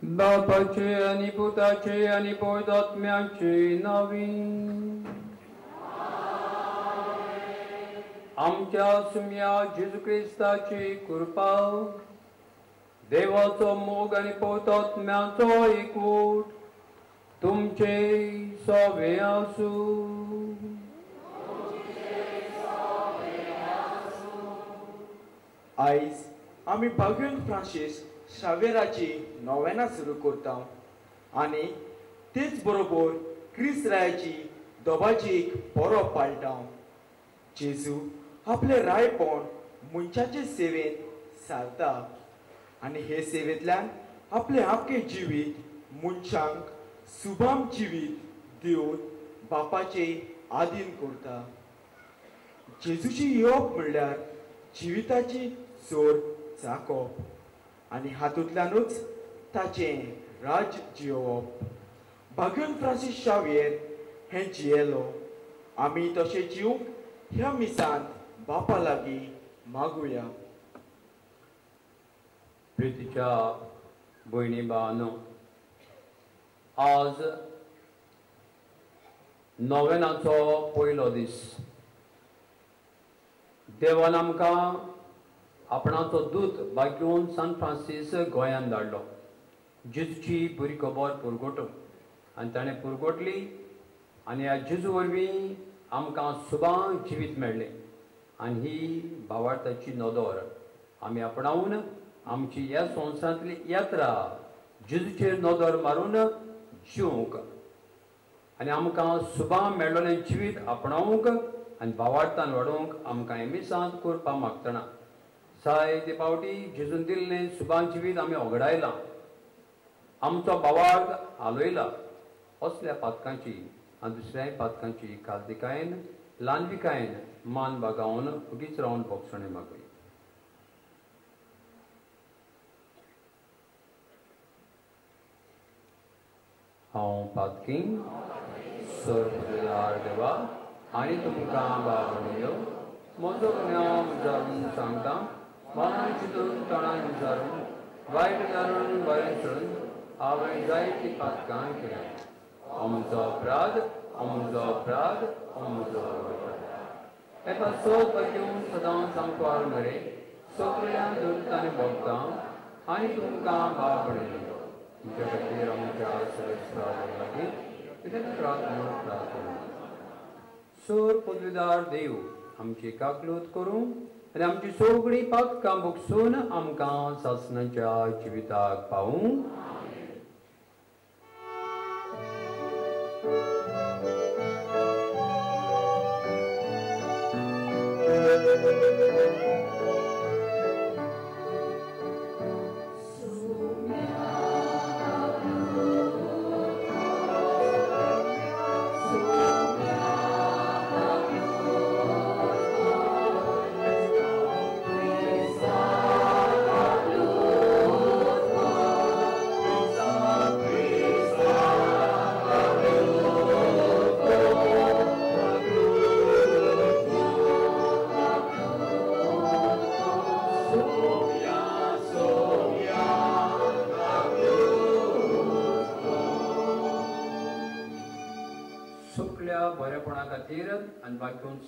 बापाचे आनी पुताचे आनी पवित्र आत्म्याचे नांवी. आमच्या सुम्या जेजू क्रिस्ताची कृपा, देवाचो मोग आनी पवित्र आत्म्याचो एकवट तुमचे सवे आसूं. आयज आमी भाग्यवंत फ्रांसीस शावेराची नोवेना सुरू करता आनी तेच बरोबर क्रिस्त रायाची दोबाची एक परब पाळटा. जेजू आपलें रायपण मनशाचे सेवेंत सारता आनी हे सेवेंतल्यान आपलें आख्खें जिवीत मनशांक सुभाम जिवीत दिवन बापाचे आदीन करता. जेजूची येवप म्हणल्यार जिविताची जोर चाकप आनी हातूंतल्यानूच ताचें राज्य जियोवप. भाग्यवंत फ्रांसीस शावियेर हें जियेलो. आमी तशें जिवंक ह्या मिसांत बापा लागीं मागुया. प्रितीच्या भयणी भावानो, आज नोवेनाचो पयलो दीस. देवान आमकां आपणाचो दूत भाग्यवंत सान फ्रांसीस गोंयांत धाडलो जेजूची बरी खबर पुरगोटूंक, आनी ताणें पुरगोटली आनी ह्या जेजू वरवीं आमकां सुबां जिवीत मेळ्ळें. आनी ही भावार्थाची नदर आमी आपणावन आमची ह्या संवसारांतली यात्रा जेजूचेर नदर मारून जिवंक आनी आमकां सुबां मेळ्ळें जिवीत आपणावंक आनी भावार्थान वाडोवंक आमकां हें मिसांत करपाक मागतना जायते फावटी जेजून दिल्लें सुबां जिवीत आमी ओगडायलां, आमचो भावार्थ हालयला. असल्या पातकांची आनी दुसऱ्याय पातकांची खालतिकायेन ल्हानविकायेन मान बागावन उगीच रावन भोगसणें मागुया. हांव पातकी सर्वदार देवा आनी तुमकां बाबणयो म्हजो गुन्यांव विचारून सांगता. मनान चिंतून तणान विचारून वायट घालून बरें सोडून हांवें जायतीं पातकां केल्या. आमचो अपराध, आमचो अपराध, आमचो अपराध. एका सोद घेवन सदां सामकार मरे सगळ्या दुर्तांनी भोगता आनी तुमकां बाबणयो तुमच्या खातीर आमच्या सगळ्या लागीं प्रार्थना. सोर पदवीदार देव आमची काकलूत करूं आनी आमची सगळीं पातकां भोगसून आमकां सासणाच्या जिविताक पावूं.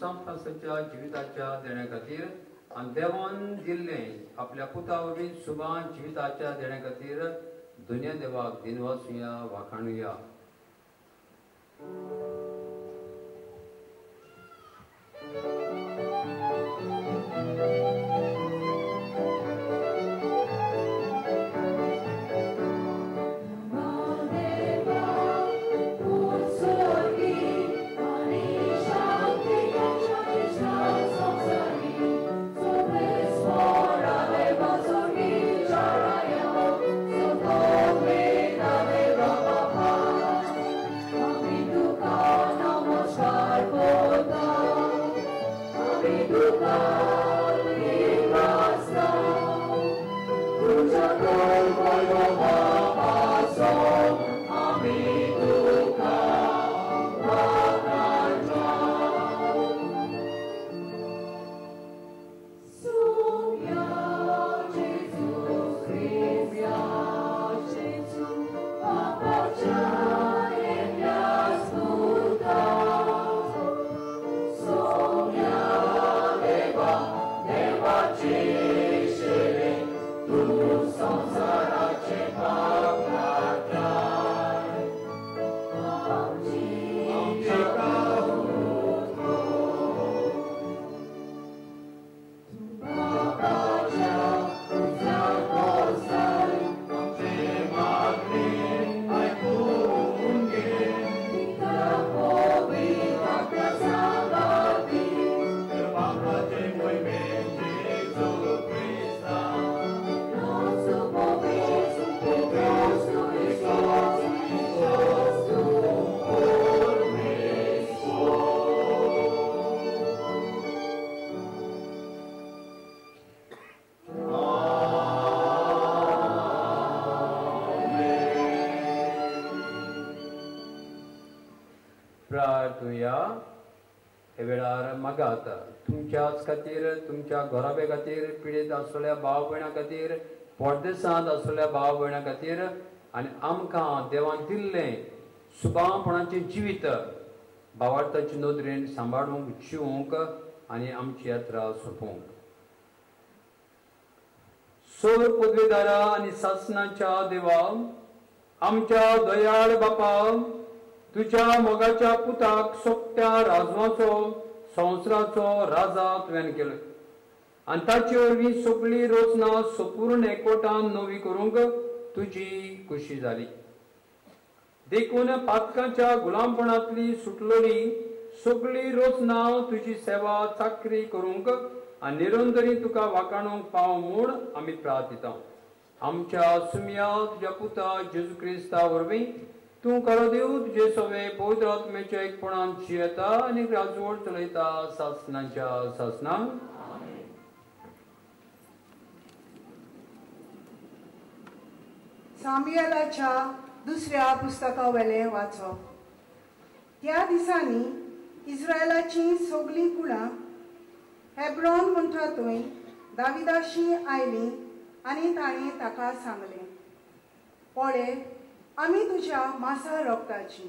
संफ्रांसाच्या जिविताच्या देण्या खातीर आनी देवान दिल्लें आपल्या पुता वरवीं सुबान जिविताच्या देण्या खातीर दुनिया देवाक दिनवासुया वाखाणुया. प्रार्थुया. हे वेळार मागात तुमच्याच खातीर, तुमच्या घराब्या खातीर, पिडेत आसलेल्या भाव भयणां खातीर, परदेसांत आसलेल्या भाव भयणां खातीर आनी आमकां देवान दिल्लें सुभावपणाचें जिवीत भावार्थाचे नदरेन सांबाळूंक, जिवूंक आनी आमची यात्रा सोंपोवंक. सोर पदवेदारा आनी सासणाच्या देवा, आमच्या दयाळ बापा, तुज्या मोगाच्या पुताक सोपट्या राजवाचो संवसाराचो राजा तुवें केलो आनी ताचे वरवीं सगळी रचना संपूर्ण एकवटान नवी करूंक तुजी खुशी जाली. देखून पातकांच्या गुलामपणांतली सुटलोली सगळी रचना तुजी सेवा चाकरी करूंक आनी निरंतरी तुका वाकाणूंक पाव म्हूण आमी प्रार्थिता. आमच्या सुमया तुज्या पुता जेजू क्रिस्ता वरवीं तूं खरो देव तुजे सवे पवित्र आत्म्याच्या एकपणान जियेता आनी राजवट चलयता सासणाच्या सासणाक. सामुएलाच्या दुसऱ्या पुस्तकावेलें वाचप. त्या दिसांनी इस्रायलाचीं सगळीं कुळां हेब्रॉन म्हणटा थंय दाविदाशी आयलीं आनी ताणें ताका सांगलें, पळय आमी तुज्या मासा रोगताची.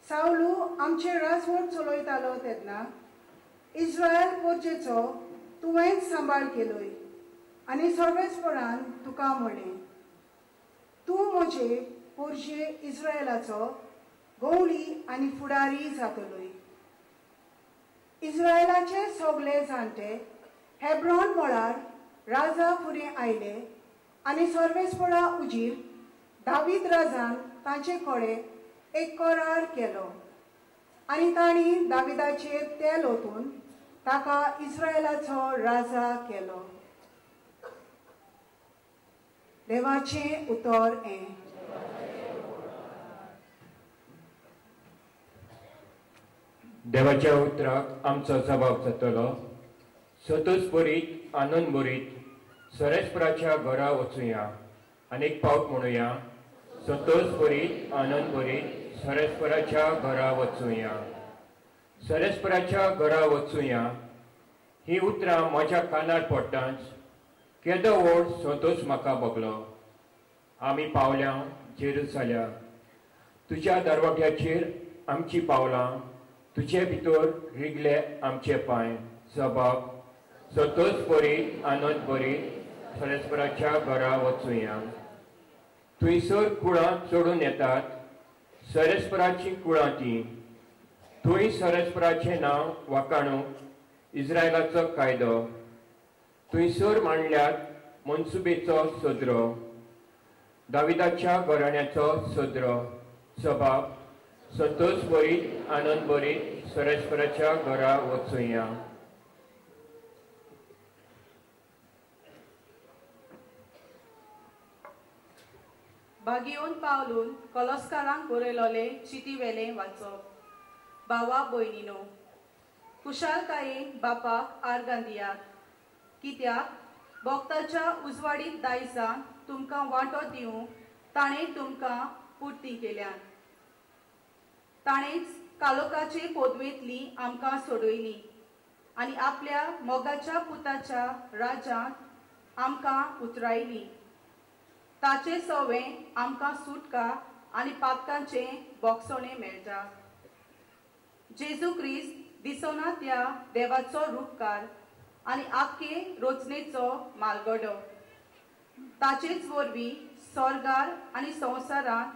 सावलू आमचे राजवट चलयतालो तेन्ना इस्रायल पोरजेचो तुवेंच सांबाळ केलोय आनी सर्वेस्परान तुका म्हणलें, तूं म्हजे पोरजे इस्रायलाचो गवळी आनी फुडारी जातलोय. इस्रायलाचे सगळे जाणटे हेब्रॉन मळार राजा फुडें आयले आनी सर्वेस्परा उजीर दावीद राजान तांचे कडेन एक करार केलो आनी तांणी दाविदाचेर तेल ओतून ताका इस्रायलाचो राजा केलो. देवाचें उतर हें. देवाच्या उतराक आमचो जबाब जातलो. संतोष भरीत आनंद भरीत सरेस्पराच्या घरा वचुया आनी एक पावट म्हणुया, संतोष भरीत आनंद भरीत सरेस्पराच्या घरा वचुया, सरेस्पराच्या घरा वचुया. ही उतरां म्हज्या कानार पडटांच केदो व्हड संतोष म्हाका भोगलो. आमी पावल्या जेरुजाल्या, तुज्या दरवाट्याचेर आमची पावलां, तुजे भितर रिगले आमचे पांय. जबाब संतोष भरीत आनंद भरीत सरेस्पराच्या घरा वचुया. थंयसर कुळां चडून येतात, सरेस्पराचीं कुळां तीं. थंय सरेस्पराचें नांव वाकाणूंक इस्रायलाचो कायदो. थंयसर मांडल्यात मनसुबेचो सदरो, दाविदाच्या घराण्याचो सदरो. जबाब संतोष भरीत आनंद भरीत सरेस्पराच्या घरा वचुया. बागियोन पावलून कलस्कारांक बरयलोले चितीवेलें वाचप. भावा भयणीनो, खुशालकायेन बापाक आर्गां दियात, कित्याक भक्ताच्या उजवाडीत दायजान तुमकां वांटो दिवंक ताणें तुमकां पुर्ती केल्यान. ताणेंच कालोकाचे पदवेंतली आमकां सोडयली आनी आपल्या मोगाच्या पुताच्या राज्यांत आमकां उतरायली. ताचे सवें आमकां सुटका आनी पातकांचें बोगसणें मेळटा. जेजू क्रिस्त दिसना त्या देवाचो रूपकार आनी आख्खे रचनेचो मालगडो. ताचेच वरवीं स्वर्गार आनी संवसारांत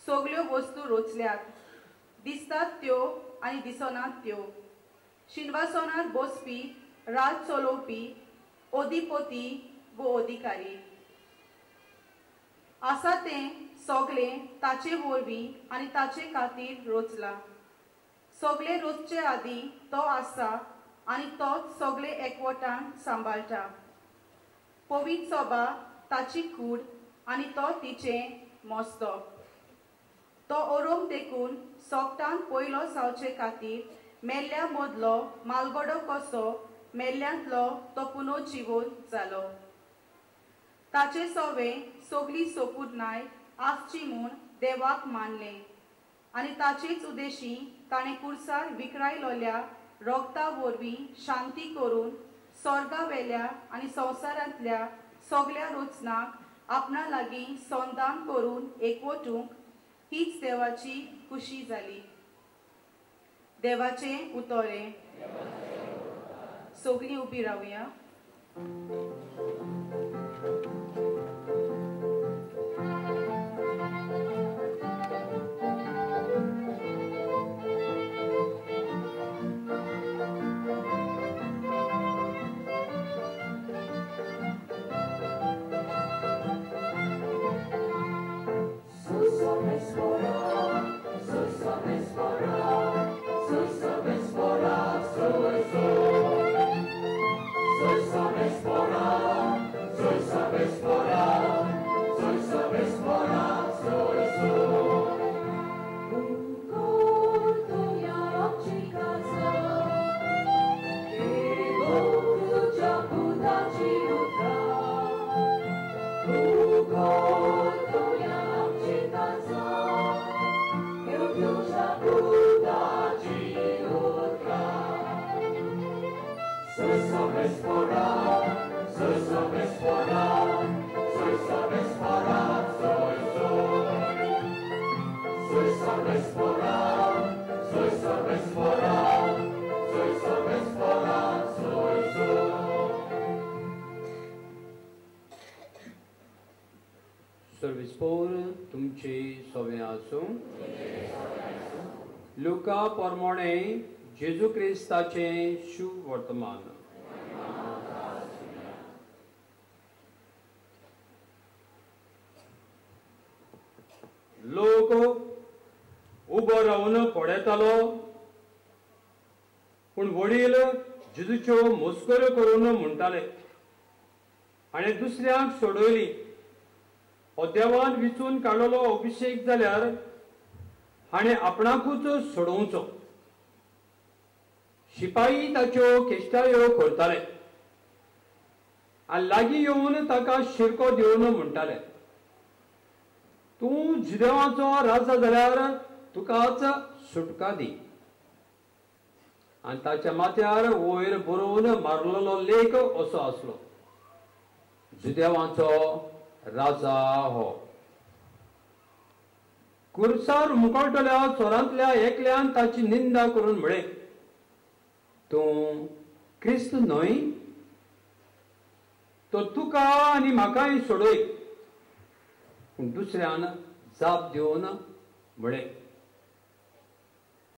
सगल्यो वस्तू रचल्यात, दिसतात त्यो आनी दिसनात त्यो. शिनवासनार बसपी, राज चलोवपी, अधिपती वो अधिकारी आसा तें सगळें ताचे वरवीं आनी ताचे खातीर रचलां. सगळें रचचे आदीं तो आसा आनी तोच सगळें एकवटान सांबाळटा. पवित्र सभा ताची कूड आनी तो तिचें मस्तो. तो ओरोम देखून सोगटान पयलो जावचे खातीर मेल्ल्या मदलो मालगडो कसो मेल्ल्यांतलो तो पुनर्जिवन जालो. ताचे सवें सगळी सोपूरनाय आसची म्हूण देवाक मानलें आनी ताचेच उद्देशी ताणें कुर्सार विकरायलोल्या रोगता वरवीं शांती करून स्वर्गा वेल्या आनी संवसारांतल्या सगल्या रचनाक आपणा लागीं संदान करून एकवटूंक हीच देवाची खुशी जाली. देवाचें उतोरें. सगळीं उबी रावया. सर्विसपोर तुमची सवे आसूं. लुका प्रमाणे जेजू क्रिस्ताचें शुभ वर्तमान. लोक उबो रावन पळयतालो, पूण वडील जेजूच्यो मस्कऱ्यो करून म्हणटाले आनी दुसऱ्यांक सोडयली. हो देवान विचून काडलेलो अभिशेक जाल्यार हाणें आपणाकूच सोडोवचो. शिपाई ताच्यो केश्टायो करताले आनी लागीं येवन ताका शिरको दिवन म्हणटाले, तूं जुदेवाचो राजा जाल्यार तुकाच सुटका दी. आनी ताच्या माथ्यार वयर बरोवन मारलेलो लेख असो आसलो, जुदेवाचो राजा हो. कुर्सार मुकळटल्या चोरांतल्या एकल्यान ताची निंदा करून म्हळें, तूं क्रिस्त न्हय? तो तुका आनी म्हाकाय सोडय. पूण दुसऱ्यान जाप दिवन म्हळें,